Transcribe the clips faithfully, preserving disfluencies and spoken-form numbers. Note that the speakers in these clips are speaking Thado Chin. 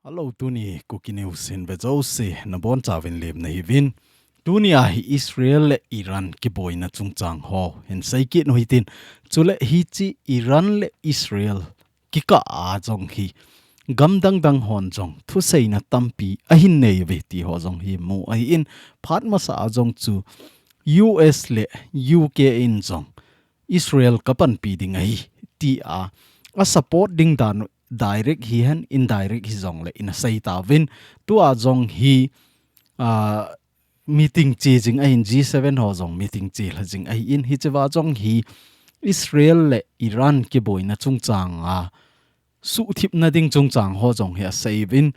Hello, tuni Kuki News hin ve jouse nabonchauvin lemna hiuvin. Tuni a hi Israel le Iran kiboina chungchang ho hin seikit u hitin. Chule hiche Iran le Israel kikah a jong hi gam dangdang hon jong thuseina tampi ahin nei uve ti ho jong hi mu ahin, phat masa a jong chu U S le U K in jong Israel kapanpi ding ahi tia, a support ding dan direct hihen, indirect hijongle ina sei tauvin. Tua jong hi, ah, meeting che jing ahin, G seven ho jong meeting che lha jing ahin, hichea jong hi Israel le Iran kiboina chungchang a suhthipna ding chungchang ho jong hi asei uvin,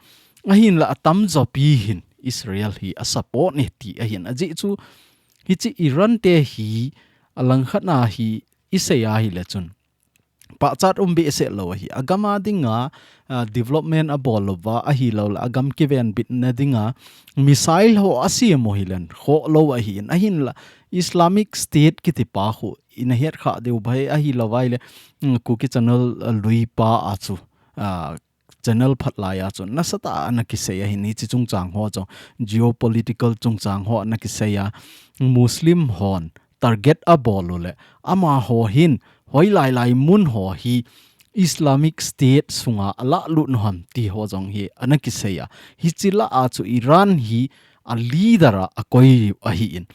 ahinla atamjo pi hin Israel hi a support e ti ahin, ajeh chu hiche Iran te hi alangkhat na hi isei ahile chun pachat um behseh lou ahi. Agam a dinga, ah, development abol louva ahilouleh agam kivenbitna dinga missile ho asem u hilen khoh lou ahin, ahinla Islamic State kitipa khu ina het kha diu bhai ahilou vaile, mm, Kuki channel, ah, luipa a chu, ah, channel phat lai a chu nasatah a ana kisei ahin, hiche chungchang ho chu geopolitical chungchang ho ana kisei a, Muslim hon target abol u le amaho hin hoilai lai mun ho hi Islamic State sunga alah lut u ham ti ho jong hi ana kisei a. Hiche lah a chu Iran hi a leader a akoi ahin.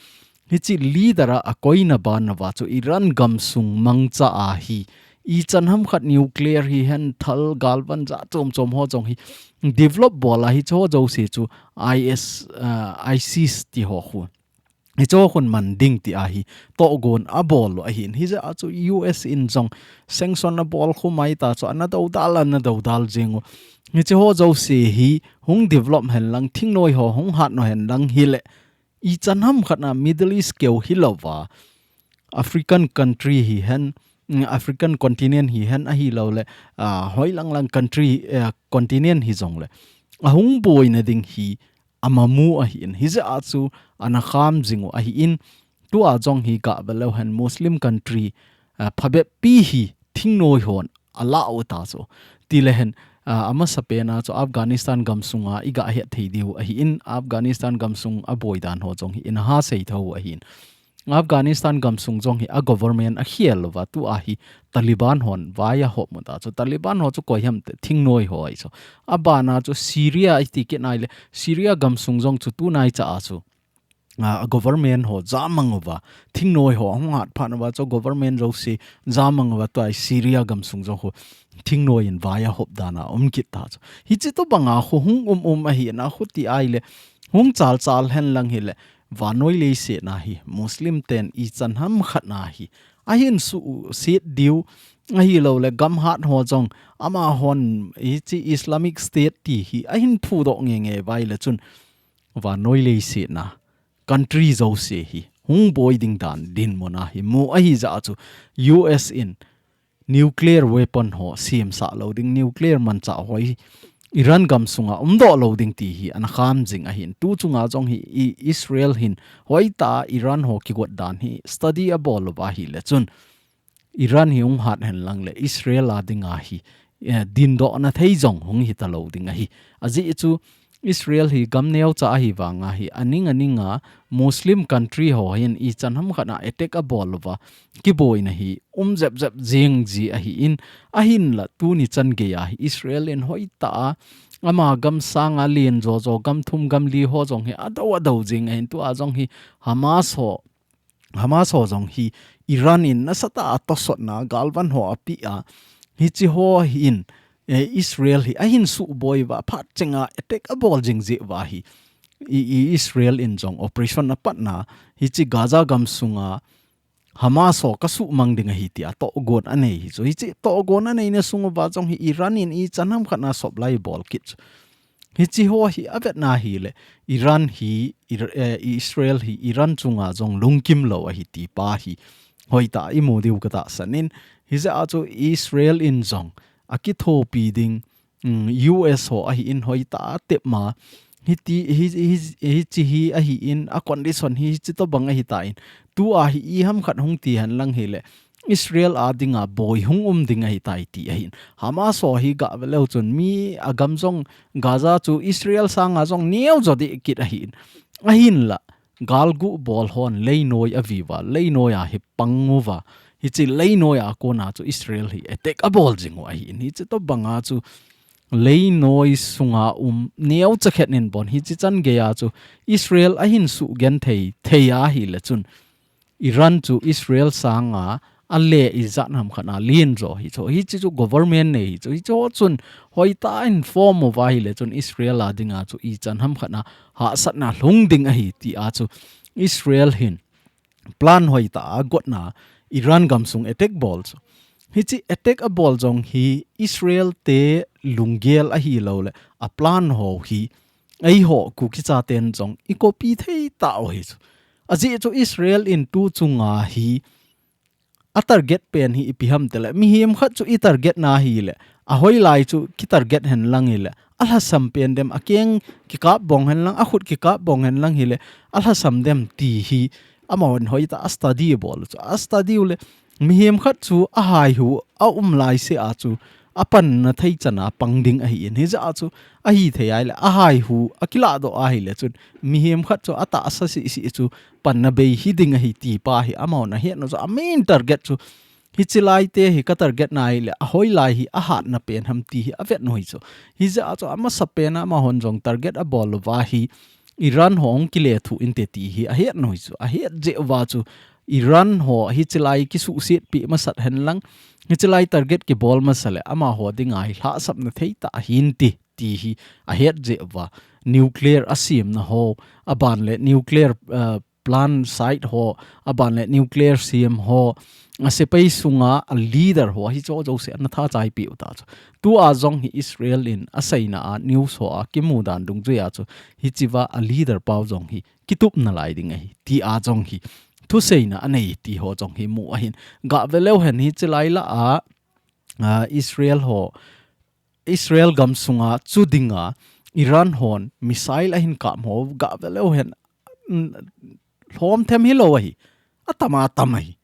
Hiche leader a akoina ban uva chu Iran gamsung mangcha a hi ichan ham khat nuclear hihen, thal galvan jat chom chom ho jong hi develop bol a, hiche ho jouse chu I S, ah, ISIS ti ho khu, hiche ho khun man ding ti a hi tohgon abol u ahin. Hijeh a chu U S in jong sanction abol khum ahi ta chu ana dodal, ana dodal jing u. Hiche ho jouse hi hung develop hen lang, thingnoi ho hung hat u hen lang hile, ichan ham khat na Middle East keu hilouva, African country hihen, mm, African continent hihen ahilouleh, ah, hoilang lang country, eh, continent hijongle ahung boina ding hi amamu ahin. Hijeh a chu ana kham jing u ahin, tua jong hi gah ve leu hen Muslim country, ah, phabep pi hi thingnoi hon alah u ta chu. Ti le hen, ah, amasapen a chu Afghanistan gamsunga i gah het thei diu ahin, Afghanistan gamsung aboi dan ho jong hi ina ha sei tho u ahin. Afghanistan gamsung jong hi a government akhel uva, tua hi Taliban hon vai ahop u ta chu. Taliban ho chu koi ham ti le thingnoi ho ahi chu. Abana chu Syria iti kit nai le, Syria gamsung jong chu tunai cha a chu a, a government ho jamang uva, thingnoi ho ahung hat phat uva chu government jouse jamang uva, tua hi Syria gamsung jong khu thingnoi in vai ahop dan a um kit ta chu. Hiche tobang a khu hung um um ahin, a khu ti ahile hung chal chal hen lang hile, vannoi leiset na hi Muslim ten ichan ham khat na hi ahin suhset diu, ahilouleh gam hat ho jong amahon hiche Islamic State ti hi ahin phudoh nge nge uva ahile chun vannoi leiset na country jouse hi hung boi ding dan dinmun a hi mu ahi jeh a chu U S in nuclear weapon ho semsah lou ding, nuclear manchah ho hi Iran gamsunga umdoh lou ding ti hi ana kham jing ahin. Tu chunga jong hi I-, Israel hin hoitah a Iran ho kigot dan hi study abol uva ahile chun Iran hi hung hat hen lang le Israel a dinga hi, eh, dindohna thei jong hung hita lou ding ahi. Ajeh chu Israel hi gam neocha ahi vanga hi aning aning a Muslim country ho hin ichan ham khat na attack abol uva kiboina hi um jep jep jing ji ahin, ahinla tuni chan gei a hi Israel in hoitah a ama gam sanga len jo jo gam thum gam li ho jong hi ado ado jing ahin, tua jong hi Hamas ho Hamas ho jong hi Iran in nasatah a tosotna galvan ho apeh a, hiche ho hin, eh, Israel hi ahin suboi uva, phat chenga attack abol jing jeh uva hi, I, I, Israel in jong operation apatna, hiche Gaza gamsunga Hamas ho kasuhmang ding ahi tia tohgon anei hi chu. Hiche tohgon aneina sung uva jong hi Iran in ichan ham khat na supply bol kit chu. Hiche ho hi avetna hile, Iran hi, Ir-, eh, Israel hi Iran chunga jong lungkim lou ahi ti pa hi hoitah a imu diu katahsan in, hijeh a chu Israel in jong akithopi ding, um, U S ho ahin hoitah a tepma, hiti, hi, hi, hiche hi ahin, a condition hi, hiche tobang ahitan, tua hi iham khat hung ti hen lang hile, Israel a dinga boi hung um ding ahi tai ti ahin. Hamas ho hi gah ve leu chun mi a gam jong Gaza chu Israel sanga jong neo jo deh kit ahin. Ahinla, galgu bol hon leinoi a viva, leinoi a hi pang uva. Hichi leinoi a kona chu Israel hi attack a bol jing u ahin. Hichi to banga chu leinoi sunga um neo chakhet nin bon. Hichi chan gei a chu Israel ahin sugen thei, thei ahile chun Iran chu Israel sanga a le ijat ham khat a lien jo hi chu. Hichi chu government nei hi chu. Hichi ho chun hoitah in form uva ahile chun Israel a dinga chu ichan ham khat a hahsatna lhung ding ahi ti a chu Israel hin plan hoitah a gotna Iran gam sung attack bol chu. Hichi attack a bol jong hi Israel te lunggel ahilou le a plan ho hi eiho Kuki chaten jong i copy thei tau hi chu. Ajeh chu Israel in tu chunga hi a target pen hi ipi ham tile, mihem khat chu i target na hile, a hoilai chu ki target hen lang hile, a lhasam pen dem, a keng kikap bong hen lang, a khut kikap bong hen lang hile, a lhasam dem ti hi amahon hoitah a study a bol chu. A study u le, mihem khat chu a haihu a um lai se a chu a panna thei chana pang ding ahin. Hijeh a chu ahi thei ahile, a haihu a kilah doh ahile chun mihem khat chu a tahsa sisi chu panna bei hi ding ahi ti pa hi amahon a hetna chu a main target chu hichi lai te hi ka target na hile, a hoilai hi a hatna pen ham ti hi a vet u hi chu. Hijeh a chu a masa pen a amahon jong target a bol uva hi Iran ho hung kile thu inte ti hi a hetna u hi chu. A het jeh uva chu Iran ho hichi lai kisuhset pi masat hen lang, hichi lai target kibol masa le amaho dinga hi lhahsamna thei tah hin ti, ti hi a het jeh uva. Nuclear a siamna ho, a ban le nuclear, uh, plant site ho, a ban le nuclear siam ho, a sepai sunga a leader ho, hicho jouse ana tha chai pi u ta chu. Tu a jong hi Israel in a seina a news ho a kimu dan dungjui a chu, hichi va a leader pau jong hi kitupna lai ding ahi, ti a jong hi thuseina a nei ti ho jong hi mu ahin. Gah ve leu hen hichi lai la a, a, Israel ho, Israel gam sunga chu dinga Iran hon missile ahin kap ho gah ve leu hen, mm, lhom them hilou ahi. A tam a tam ahi.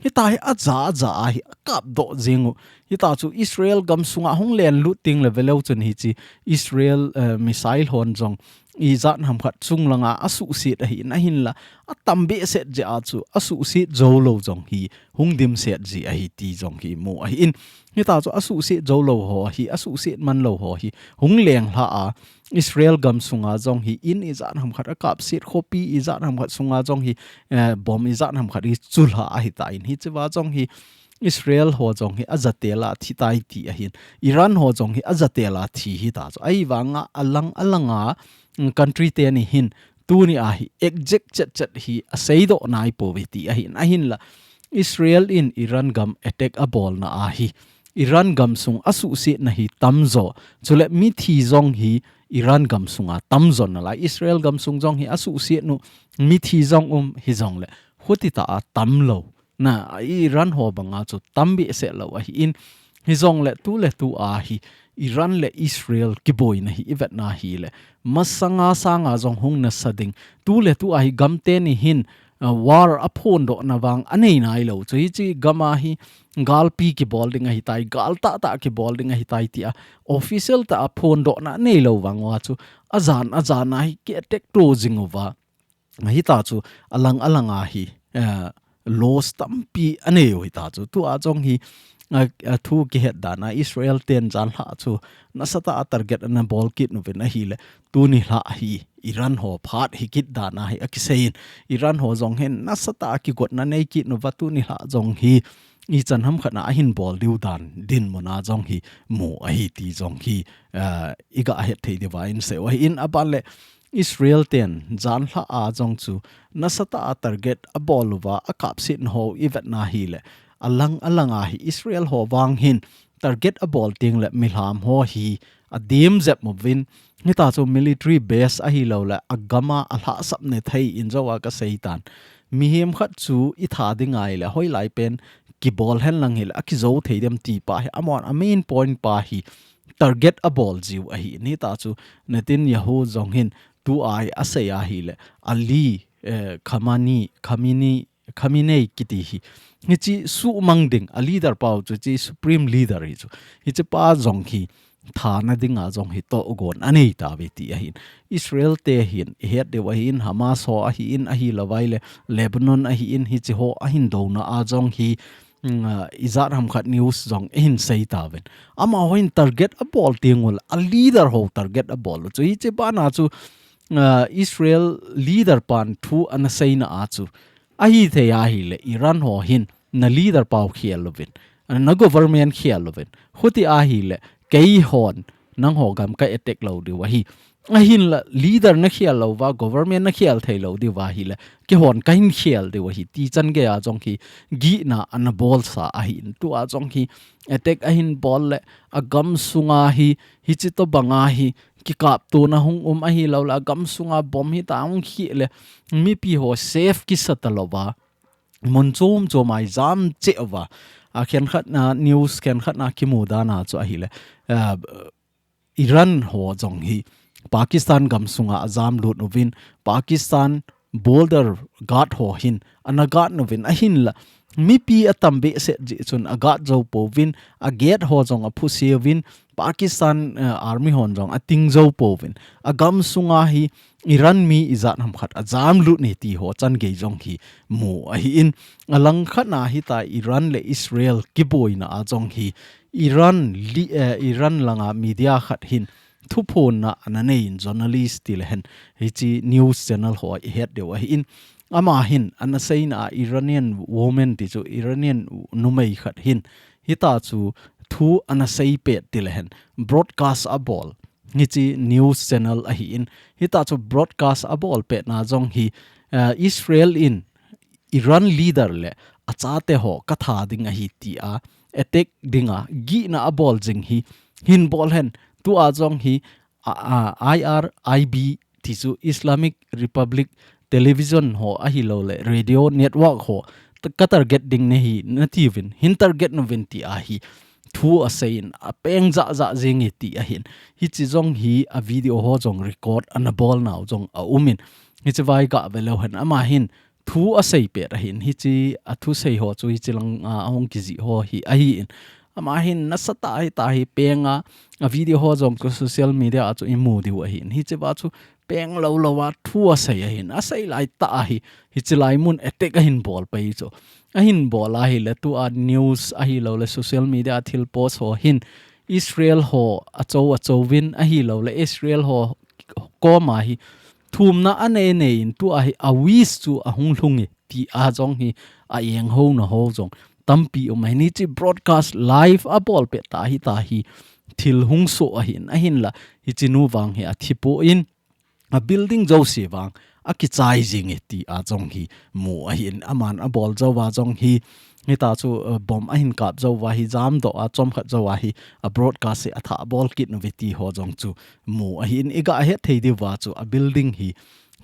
Hita hi a ja a ja ahi, a kap doh jing u. Hita chu Israel gam sunga hung len lut ting le ve leu chun hichi Israel, eh, missile hon jong ijat ham khat chung langa a suhset ahin, ahinla a tam behseh jeh a chu a suhset jou lou jong hi hung dimset ji ahi ti jong hi mu ahin. Hita chu a suhset jou lou ho hi, a suhset man lou ho hi hung leng lha a, Israel gam sunga jong hi in ijat ham khat a kapset, khopi ijat ham khat sunga jong hi, eh, bomb ijat ham khat hi chulha ahi ta in. Hichi va jong hi Israel ho jong hi a jatel a thi tai ti ahin. Iran ho jong hi a jatel a thi hi ta chu. Ahivanga a lang a langa, mm, country teni hin tuni a hi exact chet chet hi a seidoh nai pouve ti ahin. Ahinla Israel in Iran gam attack a bolna a hi Iran gam sung a suhsetna hi tam jo. Chule mithi jong hi Iran gam sunga tam jo nalai. Israel gam sung jong hi a suhset u mithi jong um, hijongle hutita a tam lou. Na, Iran ho banga chu tam behseh lou ahin. Hijongle tu le tu a hi Iran le Israel kiboina hi i vetna hile, masanga sanga jong hung nasa ding. Tu le tu a hi gam teni hin, uh, war a phondohna vang a nei nai lou. Chu hichi gam a hi galpi kibol ding ahi tai, gal tah tah kibol ding ahi tai ti a official tah a phondohna a nei lou vang uva chu a jan a jan a hi ki attack to jing uva. Hita chu a lang a langa hi, eh, loss tampi a nei u hita chu. Tu a jong hi, a, a thu kihet dan a Israel ten jan lha chu nasatah a target ana bol kit uvin ahile, tuni lha hi Iran ho phat hi kit dan a hi a kisei in, Iran ho jong hin nasatah a kigotna nei kit uva, tuni lha jong hi ichan ham khat na a hin bol diu dan dinmun a jong hi mu ahi ti jong hi, eh, i ga het thei diu va in sei u ahin. A ban le Israel ten jan lha a jong chu nasatah a target a bol uva a kapset ho i vetna hile, a lang a langa hi Israel ho vang hin target a bol teng le milham ho hi a dim jep uvin, hita chu military base ahilou le a gam a a lhahsapna thei in jo a ka sei tan. Mihem khat chu i tha ding ahile hoilai pen kibol hen lang hile a kijo thei dem ti pa hi amahon a main point pa hi target a bol jiu ahi. Hita chu Netanyahu jong hin tu a hi a sei ahile, Ali, eh, Khamenei, Khamenei Khamenei kiti hi, hiche sumang ding a leader pau chu, hiche supreme leader hi chu, hiche pa jong hi thana dinga jong hi togon anei tauve ti ahin. Israel te hin ihet diu ahin, Hamas ho ahin, ahilouvai le Lebanon ahin, hiche ho ahin douna a jong hi, mm, ah, ijat ham khat news jong eihin sei tauvin. Amahon target abol teng uleh, a leader ho target abol u chu. Hiche bana chu, ah, Israel leader pan thu ana seina a chu, ahithei ahileh Iran ho hin na leader pau khel uvin, na government khel uvin, huti ahileh keihon nangho gam ka attack lou diu ahi. Ahinla leader na khel louva, government na khel thei lou diu ahileh, keihon kahin khel diu ahi ti chan geiya jong hi gihna ana bolsa ahin. Tua jong hi attack ahin bol leh, agam sunga hi, hiche tobanga hi kikaptona hung um ahilouleh, agam sunga bomb hita hung khih leh, mipi ho safe kisa talouva, mun chom chom a ijam cheh uva. A khenkhatna, news khenkhatna kimu dan a chu ahileh, ah, Iran ho jong hi Pakistan gam sunga ajam lut uvin, Pakistan border guard ho hin ana guard uvin, ahinla mipi atam behseh jeh chun a guard jou pouvin, a gate ho jong aphuseuvin, Pakistan, eh, army hon jong ating jou pouvin, agam sunga hi Iran mi ijat ham khat ajam lut e ti ho chan gei jong hi mu ahin. Alangkhatna hita Iran le Israel kiboina a jong hi Iran li-, eh, Iran langa media khat hin thuphonna ana neiyin, journalist ti lehen, hiche news channel ho ihet diu ahin. Ama hin ana seina a Iranian woman ti chu, Iranian numei khat hin hita chu thu ana seipet ti lehen, broadcast abol. Hiche news channel ahin. Hita chu broadcast abol petna jong hi, eh, Israel in Iran leader le achate ho katha ding ahi tia attack dinga gihna abol jing hi, hin bol hen. Tua jong hi, a, a, I R I B ti chu Islamic Republic Television ho ahilouleh radio network ho, ta-, ka target ding nahi natiuvin, hin target uvin tia hi thu aseiyin, apeng jahjah jenge ti ahin. Hiche jong hi a video ho jong record ana bolnau jong aumin. Hiche vai gah veleu hen, ama hin thu aseipet ahin. Hiche a thusei ho chu hiche langa ahung kijih ho hi ahin. Ama hin nasatah a hita hi penga, a video ho jong chu social media a chu imu diu ahin. Hiche va chu peng lou lou a thu asei ahin. Asei laitah a hi, hiche lai mun attack ahin bol pai chu. Ahin bol ahileh tua news ahilouleh social media thil post ho hin Israel ho acho achouvin ahilouleh Israel ho koma hi thumna anei neiyin tua hi a wish chu ahung lhunge tia jong hi a enghouna ho jong tampi um ahin. Hiche broadcast live abol pet ta hita hi thil hung soh ahin, ahinla hiche nu vang hi athi pon, a building jouse vang akichai jinge tia jong hi mu ahin. Aman abol jouva jong hi, hita chu, uh, bomb ahin kap jouva hi, jamdoh a chomkhat jouva hi, a broadcast hi athah bol kit uve ti ho jong chu mu ahin. Igah het thei diuva chu a building hi,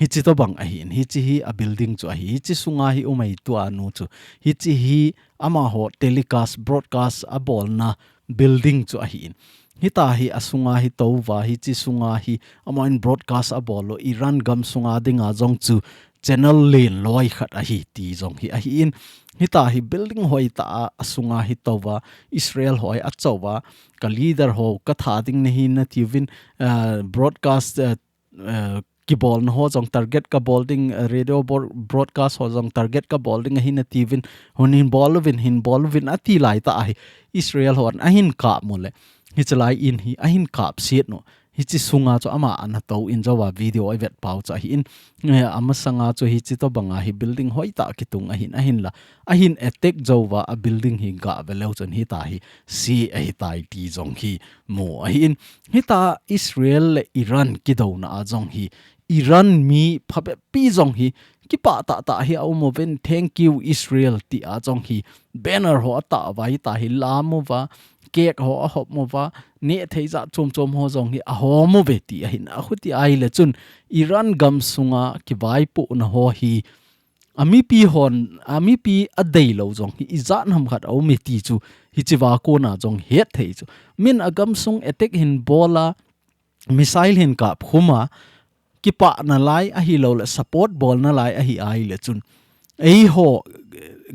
hiche tobang ahin, hiche hi a building chu ahi, hiche sunga hi um ahi tua nu chu, hiche hi amaho telecast, broadcast abolna building chu ahin. Hita hi asunga hi touva, hiche sunga hi amahon broadcast abol u, Iran gam sunga dinga jong chu channel lenloi khat ahi ti jong hi ahin. Hita hi building hoitah a asunga hi touva, Israel ho hi achouva, ka leader ho katha ding nahi natiuvin, uh, broadcast, uh, uh, kibolna ho jong target kabol ding, uh, radio bor-, broadcast ho jong target kabol ding ahi natiuvin, hon hin bol uvin, hin bol uvin ati laitah a hi Israel hon ahin kap uleh, hiche lai in hi ahin kap set u. Hiche sunga chu ama ana touvin jouva video ivet pau chu ahin. Eh, amasanga chu hiche tobanga hi building hoitah kitung ahin, ahinla ahin attack jouva a building hi gah veleu chun hita hi se ahitai ti jong hi mu ahin. Hita Israel le Iran kidouna a jong hi Iran mi phabep pi jong hi kipah tahtah hi aum uvin, "Thank you Israel," tia jong hi banner ho atah uva, hita hi lam uva, cake ho ahop uva, nehthei jat chom chom ho jong hi ahom uve ti ahin. Achuti ahileh chun Iran gam sunga kivaipohna ho hi a mipi hon, a mipi adeilou jong hi ijat ham khat aume ti chu hiche va kona jong het thei chu. Min agam sung attack hin bol a, missile hin kap khum a, kipah nalai ahilouleh support bol nalai ahi ahileh chun, eiho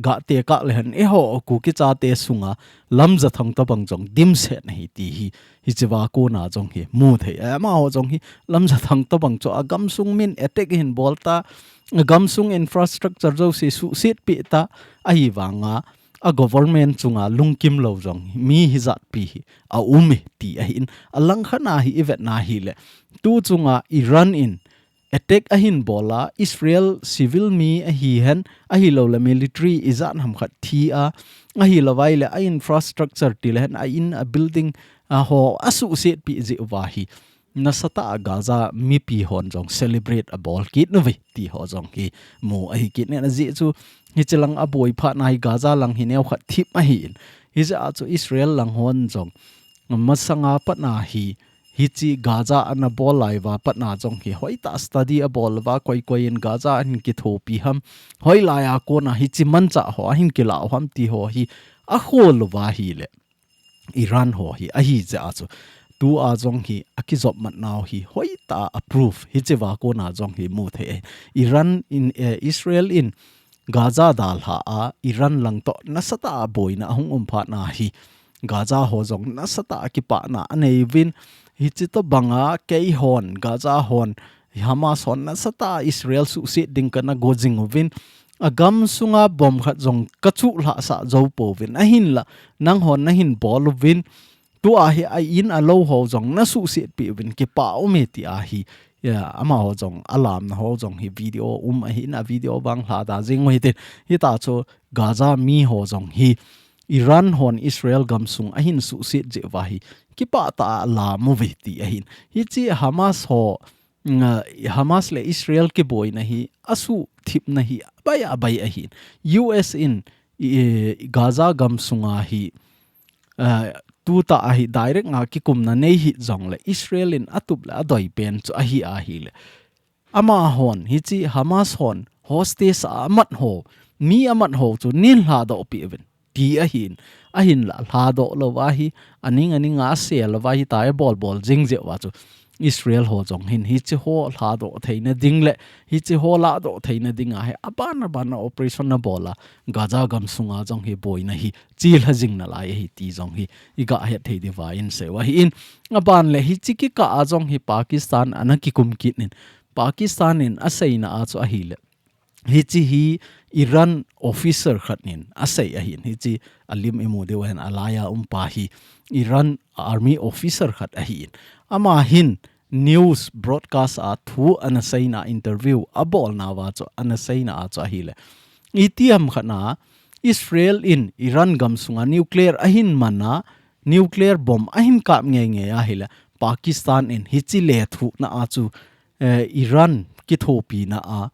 ga tekah le hen, eiho Kuki chate sunga Lamjathang tabang jong dimset na hi ti hi, hiche va kona jong hi mu thei. Amaho jong hi Lamjathang tabang chu agamsung min attack hin bol ta, agamsung infrastructure jouse suhset peh ta, ahivanga a government chunga lungkim lou jong hi, mi hijat pi hi aum e ti ahin, alangkhat na hi ivet na hile, tu chunga Iran in attack ahin bol a, Israel civil mi ahi hen, ahilou le military ijat ham khat thi a, ahilou vai le a infrastructure ti le hen, a in a building a ho asuhset pi jeh uva hi, nasatah a Gaza mipi hon jong celebrate abol kit nauve ti ho jong hi mu ahi kit in, ajeh chu hiche lang aboi phat na hi Gaza lang hi neokhat thip ahin, hijeh a chu Israel lang hon jong masanga pat na hi, hiche Gaza ana bol lai uva pat na jong hi hoitah study abol uva, koi koi in Gaza ahin kithopi ham, hoilai a kona hiche manchah ho ahin kilah u ham ti ho hi akhol uva hile, Iran ho hi ahi jeh a chu, tu a jong hi akijop mat nau hi hoitah a proof, hiche va kona jong hi mu thei e. Iran in, eh, Israel in Gaza dalha a, Iran lang toh nasatah a boina ahung um phat na hi, Gaza ho jong nasatah a kipana anei uvin, hiche tobanga keihon, Gaza hon, Hamas hon nasatah a Israel suhset ding kana go jing uvin, agamsunga bomb khat jong kachuh lhah sah jou pouvin, ahinla nanghon nahin bol uvin, tu a hi a in a lou ho jong nasuhset peh uvin, kipa um e ti ahi. Ya, amaho jong alamna ho jong hi video um ahin, a video vang lha da jing u hitin. Hita chu Gaza mi ho jong hi Iran hon Israel gamsung ahin suhset jeh uva hi kipah tah a alam uve ti ahin. Hiche Hamas ho, nga, Hamas le Israel kiboina hi asuhthipna hi abai abai ahin. U S in, i, Gaza gamsunga hi, ah, tutah a hi direct nga kikumna nei hih jongle Israel in atup le adoi pen chu ahi ahile, amahon, hiche Hamas hon hostage a amat ho, mi amat ho chu neilhadoh peh uvin ti ahin, ahinla lhadoh lou ahi, aning aning a asel lou ahi, tai bol bol jing jeh uva chu Israel ho jong hin hiche ho lhadoh theina ding le hiche ho lahdoh theina ding a hi aban aban a operation abol a, Gaza gamsunga jong hi boina hi chilha jing nalai ahi ti jong hi iga het thei diuva insei u ahin, aban le hiche kikah a jong hi Pakistan ana kikum kit in, Pakistan in aseina a chu ahile, hiche hi Iran officer khat in asei ahin, hiche alim imu diu ahin, alai a um pa hi Iran army officer khat ahin, ama hin news broadcast a thu ana seina, interview abolna uva chu ana seina a chu ahile, itiham khat na Israel in Iran gamsunga nuclear ahin man a, nuclear bomb ahin kap ngei ngei ahile, Pakistan in hiche lethuhna a chu, eh, Iran kithopina a,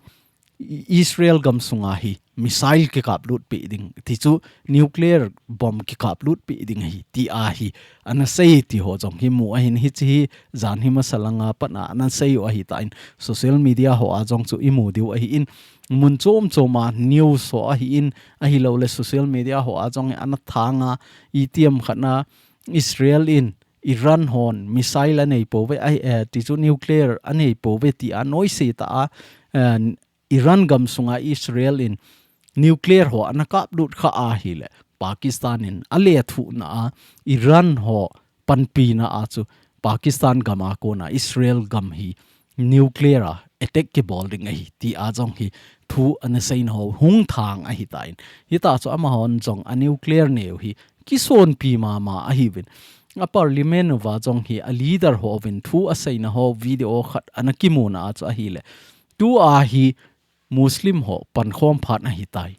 I-, Israel gamsunga hi missile kikaplut peh ding, ti chu nuclear bomb kikaplut peh ding ahi, ti ahi ana sei ti ho jong hi mu ahin, hiche hi jan hi masa langa pat a ana sei u ahitan, social media ho a jong chu imu diu ahin, mun chom chom a news ho ahin, ahilou le social media ho a jong ana thang a, itiham khat na Israel in Iran hon missile anei pouve, ahi, eh, ti chu nuclear anei pouve ti a noise tah a, eh, Iran gamsunga Israel in nuclear ho ana kaplut kha ahile, Pakistan in alethuhna a Iran ho panpina a chu Pakistan gam a kona Israel gam hi nuclear a attack kibol ding ahi, ti a jong hi thu ana seina ho hung thang ahitan. Hita chu amahon jong a nuclear neo hi kisonpi mama ahiuvin, a parliament uva jong hi a leader ho uvin thu aseina ho video khat ana kimuna a chu ahile, tu a hi Muslim ho pankhom phat ahitai.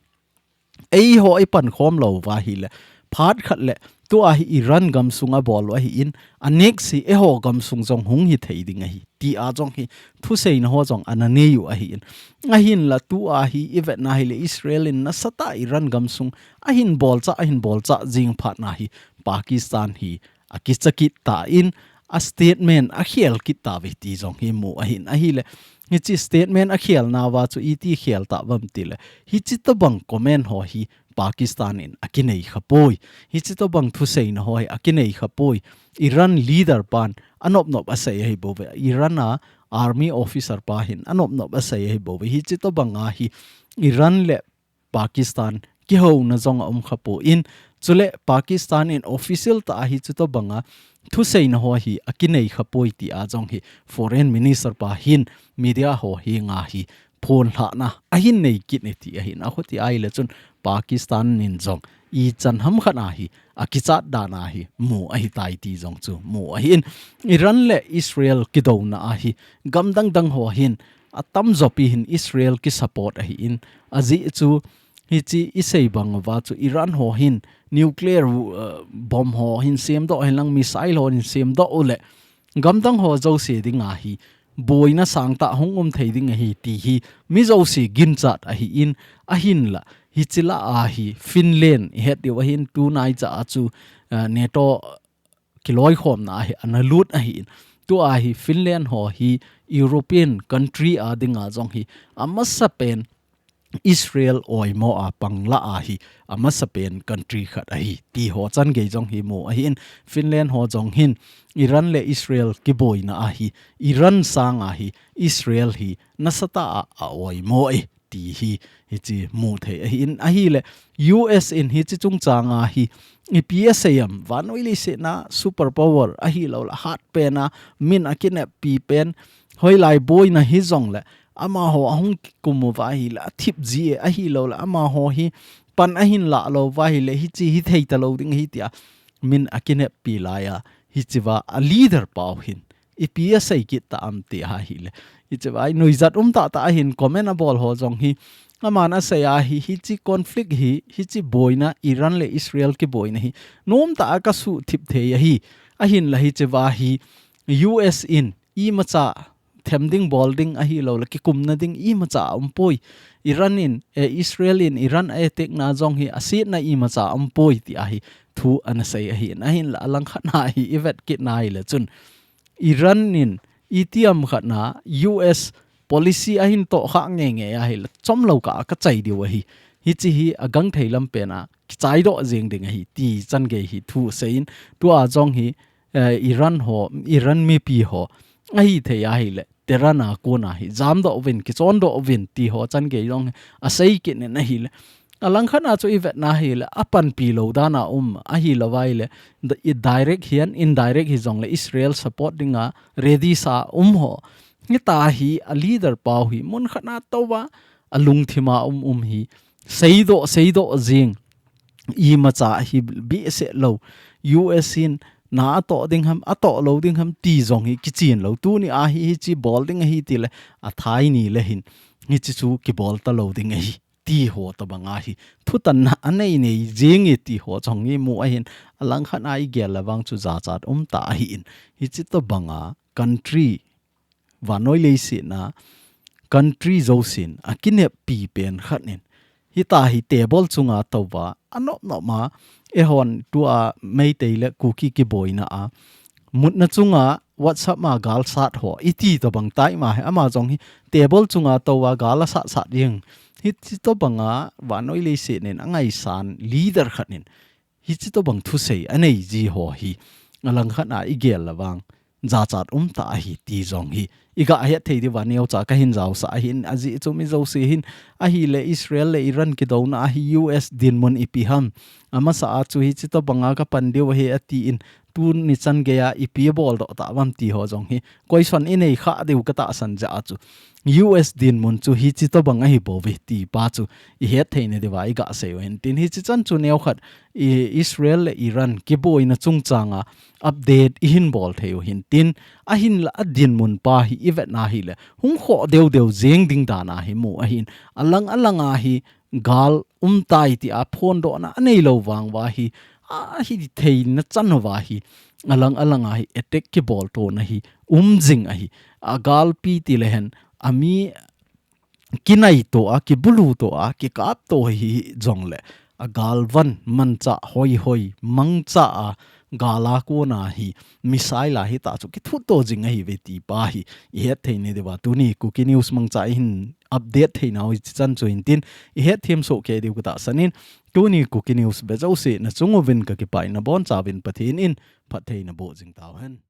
Eiho ipankhom lou uva ahile, phat khat le, tu a hi Iran gamsung abol u ahin, a next hi eiho gamsung jong hung hithei ding ahi, ti a jong hi thuseina ho jong ana nei u ahin. Ahinla tu a hi ivet na hile, Israel in nasatah a Iran gamsung ahin bolchah, ahin bolchah jing phat na hi, Pakistan hi akicha kit tan, a statement akhel kit tauve ti jong hi mu ahin, ahile, hiche statement akhelna uva chu iti khel tauvam tile, hiche tobang comment ho hi Pakistan in akinei khapoi, hiche tobang thuseina ho hi akinei khapoi. Iran leader pan anop nop asei ahi bouve, Iran a army officer pa hin anop nop asei ahi bouve, hiche tobang a hi Iran le Pakistan kihouna jong aum khapon, chule Pakistan in official tah a hiche tobanga thuseina ho hi akinei khapoi tia jong hi Foreign Minister pa hin media ho henga hi phonlhahna ahin nei kit e ti ahin, akhuti ahile chun Pakistan in jong ichan ham khat a hi akichat dan a hi mu ahitai ti jong chu mu ahin. Iran le Israel kidouna a hi gam dang dang ho hin atamjo pi hin Israel kisupport ahin, ajeh chu hiche isei bang uva chu Iran ho hin nuclear, uh, bomb ho hin semdoh, hinlang missile ho hin semdoh uleh gam dang ho jouse dinga hi boina sangtah hung um thei ding ahi ti hi mi jouse ginchat ahin, ahinla hiche lah a hi Finland ihet diu ahin, tunaicha a chu, uh, NATO kiloikhomna a hi ana lut ahin. Tua hi Finland ho hi European country a dinga jong hi amasapen Israel oimo a pangla a hi amasapen country khat ahi ti ho changei jong hi mu ahin. Finland ho jong hin Iran le Israel kiboina a hi Iran sanga hi Israel hi nasatah a aoimo e ti hi hiche mu thei ahin, ahile U S in hiche chungchanga hi ipi asei em, vannoi leiset a super power ahilouleh hatpen a min akineppi pen, hoilai boina hijongle amaho ahung kikum uva ahile athip ji e, ahilouleh amaho hi pan ahin lah lou uva ahile hiche hi thei talou ding ahi tia min akineppi laiya, hichea a leader pau hin ipi asei kit ta em ti ahile, hichea hi nuijat um tahtah ahin comment abol ho jong hi aman asei a hi, hiche conflict hi, hiche boina, Iran le Israel kiboina hi nomtah a kasuhthip thei ahi, ahinla hichea hi U S in imacha them ding bol ding ahilouleh kikumna ding imacha aumpoi. Iran in, eh, Israel in Iran a-attack na jong hi asetna imacha aumpoi ti a hi thu ana sei ahin, ahinla alangkhat a hi ivet kit na ahile chun Iran in itiham khat a U S policy ahin tohkhah ngeingei ahile chomlou kah a kachai diu ahi. Hiche hi agangthei lampen a kichaidoh jeng ding ahi ti changei hi thu seiyin, tua jong hi, eh, Iran ho, Iran mipi ho ahithei ahile Tehran a kona hi jamdoh uvin, kichondoh uvin ti ho changei jong hi asei kit in ahile, alangkhat a chu ivet na ahile apanpi lou dan a um ahilou ahile, i direct hihen indirect hijongle Israel support dinga ready sa um ho, hitia hi a leader pau hi munkhat a touva alungthim a um um hi seidoh seidoh jing, imacha hi behseh lou, U S in na atoh ding ham, atoh lou ding ham ti jong hi kichen lou, tuni a hi hiche bol ding ahi tile athai nile hin hiche chu kibol talou ding ahi ti ho tobanga hi thutanna anei nei jing e ti ho jong hi mu ahin, alangkhat a igel le vang chu jachat um tah ahin, hiche tobanga country vannoi leiset a country jousen akineppi pen khat in hitia hi table chunga touva anop nop a, eihon tua Meitei le Kuki kiboina a mutna chunga WhatsApp a gal sat ho iti tobang tai ma hi, ama jong hi table chunga touva gal asat sat jeng, hiche tobanga vannoi leiset in angaisan leader khat in hiche tobang thusei anei ji ho hi alangkhat a igel le vang jachat um tah ahi ti jong hi iga het thei diuva neocha kahin jaosah ahin, ajeh chu mi jouse hin ahile Israel le Iran kidouna a hi U S dinmun ipi ham, amasa a chu hiche tobanga kapan diu ahi atin, tuni changei a ipi aboldoh tauvam ti ho jong hi question inei khah diu katahsan jeh a chu U S dinmun chu hiche tobang ahi bouve ti pa chu ihet theina diuva iga seiyu hintin, hiche chan chu neokhat i Israel le Iran kiboina chungchanga update ihin bol theiyu hintin, ahinla adinmun pa hi ivet na ahile hung khoh deu deu jeng ding dan a hi mu ahin, alang alang a hi gal um tai tia phondohna anei lou vang uva hi, ahithei na chan uva hi alang alang a hi attack kibol tona hi um jing ahi, agalpi tile hen ami kinai to a, kibulu to a, kikap to hi jongle agalvan manchah hoihoi mangcha a gal a kona hi missile a hitia chu kithut to jing ahiuve ti pa hi ihet theina diuva tuni Kuki News mangcha ihin update theinau hiche chan chu hintin, ihet them soh kei diu katahsan in, tuni Kuki News ve jouse nachung uvin kakipah in, nabonchauvin Pathen in phatthei naboh jing tauhen.